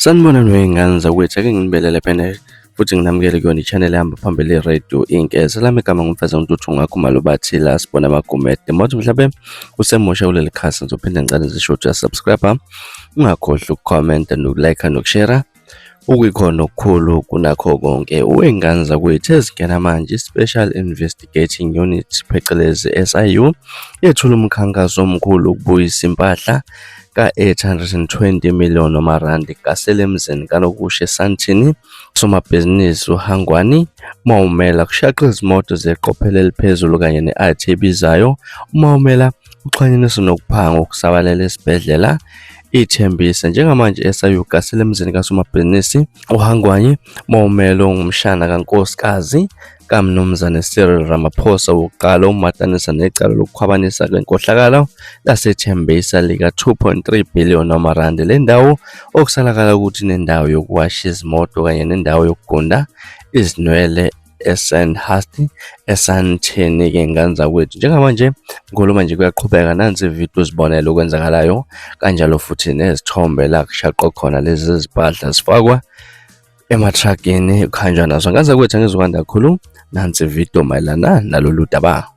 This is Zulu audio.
Sanibonani wey'ngane zakwethu, ake nginibelele phela futhi nginamukele kuyona i-channel ehamba phambili i-Radio Inkeza. Lami igama nguMfeza Ntuthu ngakho bathi la sibona amagumede. Mothi mhlawumbe usemusha kuleli khasi ngizophinde ngicela ngisho ukuthi uyasubscribe, ungakhohlwa ukucomment nokulike nokushare. Okuyikhona okukhulu kunakho konke owey'ngane zakwethu ezingena manje i-Special Investigating Unit phecelezi SIU yethula umkhankaso omkhulu ukubuyisa impahla ka-820 million wamarandi gasele emzini kanokusho eSandton somabhizinisi uHangwani Maumela kushaqa izimoto zeqophelo eliphezulu kanye ne-IT ebizayo. UMaumela uxhunyaniswe nokuphanga okusabalele esibhedlela ithembisa njengamanje SIU gasele emzini kasomabhizinisi uHangwani Maumela ongumshana kankosikazi kaMnumzane Cyril Ramaphosa wokuqala umatanisa necala lokukhwabanisa kwenkohlakalo laseThembisa lika-2.3 billion wamarandi. Le ndawo okusalakala ukuthi inendawo yokuwasha izimoto kanye nendawo yokugunda izinwele eSandhurst eSandton-ke ngane zakwethu. Njengamanje ngikhuluma nje kuyaqhubeka nansi ividiyo uzibonele okwenzakalayo kanjalo futhi nezithombe la kushaqwa khona lezi zimpahla zifakwa emathrakini kuhanjwa nazo. Ngane zakwethu angizukwanda kakhulu, nansi ividiyo mayelana nalolu daba.